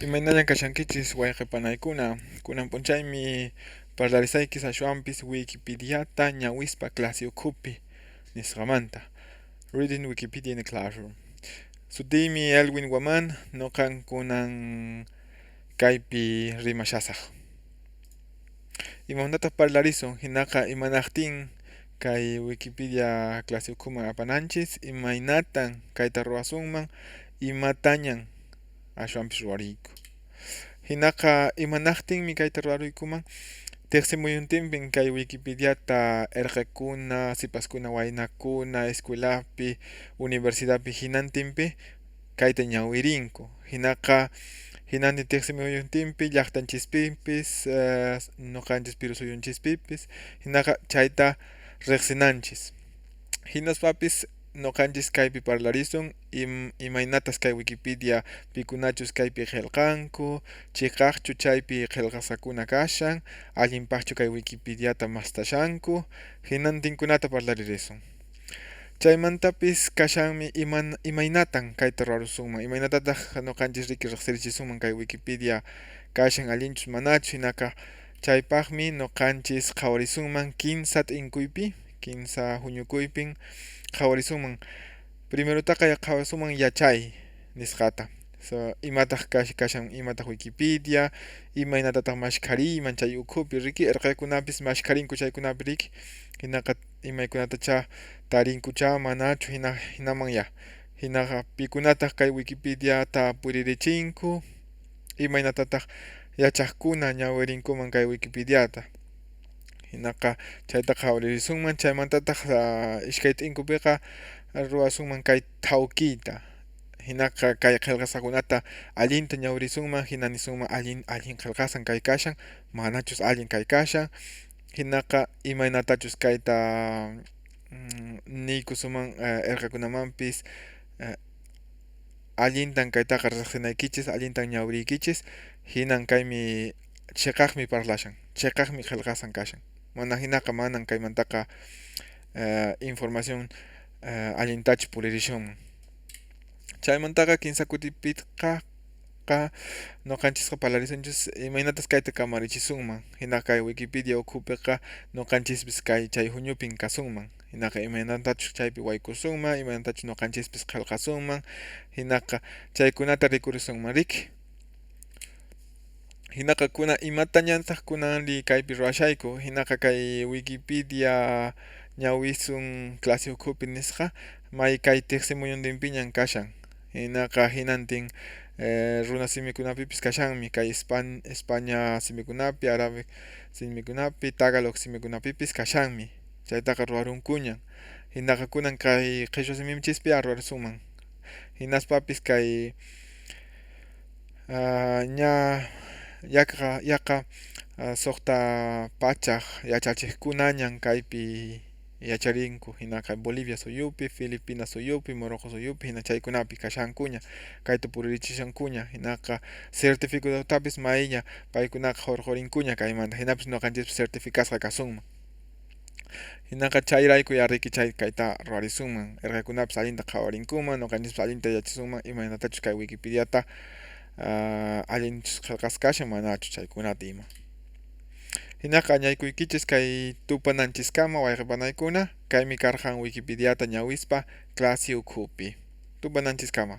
Imaynallan kashankichis wayqe panaykuna, kunan p'unchaymi parlarisayki ashwanpis Wikipediata ñawispa clase ukhupi nisqamanta. Reading Wikipedia in the Classroom. Sutiymi Elwin Guaman, nuqan kunan kaypi rimashasaq. Imamantataq parlarisun hinaqa imanaqtin kay Wikipedia clase ukhuman apananchis, imaynatan kayta ruwasunman, imatañan ashwanpis ruwariyku. Hinaqa imanaqtinmi kayta ruwaruykuman, tiqsimuyuntinpin kay Wikipediata irqikuna, sipaskuna, waynakuna, escuelapi, universidadpi hinantinpi kayta ñawirinku. Hinaqa hinantin tiqsimuyuntinpi llaqtanchispipis, nuqanchis Piru suyunchispipis, hinaqa chayta riqsinanchis. Hinaspapis nuqanchis kaypi parlarisun imaynatas kay Wikipedia pikunachus kaypi qillqanku, chiqaqchu chaypi qillqasqakuna kashan, allinpaqchu kay Wikipediata mastashanku, hinantinkunata parlaririsun. Chaymantapis kashanmi imaynatan kayta ruwarusunman, imaynatataq nuqanchis riki riqsirichisunman kay Wikipedia kashan allinchus manachus, hinaqa chaypaqmi nuqanchis qhawarisunman kinsa t'inkuypi, kinsa huñukuypin qhawarisunman. Primerotaqa qhawarisunman yachay nisqata. So, imataq kashan imataq Wikipedia, imaynatataq mashkhariyman chay ukhupi riki, irqikunapis mashkharinku chaykunapi riki, hinaqa imaykunatacha tarinkucha manachu hina hinaman ya. Hinaqa pikunataq kay Wikipediata puririchinku, imaynatataq yachaqkuna ñawirinkuman kay Wikipediata. Hinaqa chayta qhawaririsunman, chaymantataq iskay t'inkupiqa ruwasunman kay thawkiyta. Hinaqa kay qillqasqakunata allinta ñawirisunman, hina nisunman allin allin qillqasan kay kashan, manachus allin kay kashan, hinaqa imaynatachus kayta niykusunman irqikunamanpis allintan kaytaqa riqsinaykichis, allintan ñawiriykichis, hinan kaymi chiqaqmi parlashan, chiqaqmi qillqasan kashan. Mana hinaqa manan kaymantaqa información allintachu puririsunman. Chaymantaqa kinsa kutipiqa nuqanchisqa parlarisunchis imaynatas kayta kamarichisunman, hina kay Wikipedia ukhupiqa nuqanchispis kay chay huñupin kasunman, hinaqa imaynatachus chaypi waykusunman, imaynatachus nuqanchispis qillqasunman, hinaqa chaykunata rikurisunman riki. Hinaqa kuna imatañataq kunanri kaypi ruwashayku, hinaqa kay Wikipedia ñawisun clase ukhupi nisqa may kay tiqsimuyuntinpiñan kashan. Hinaqa hinantin runa simikunapipis kashanmi kay España simikunapi, árabe simikunapi, tagalog simikunapipis kashanmi. Chaytaqa ruwarunkuñan. Hinaqa kunan kay qhichwa siminchispi ruwarisunman. Hinaspapis kay ña yaqa 600 yachachiqkunañan kaypi yacharinku, hinaqa Bolivia suyupi, Filipinas suyupi, Morocco suyupi, hina chaykunapi kashankuña, kayta puririchashankuña, hinaqa certificadotapis mayña paykunaqa hurqurinkuña kaymanta, hinapis nuqanchispis certificasqa kasunman. Hinaqa chayrayku ya riki chay kayta ruwarisunman, irqikunapis allinta qhawarinkuman, nuqanchispis allinta yachasunman imaynatachus kay Wikipediata allinchus qillqasqa kashan manachu chaykunata ima. Hinaqa añaykuykichis kay tupananchiskama wayqe panaykuna, kaymi karqan Wikipediata ñawispa clase ukhupi. Tupananchiskama.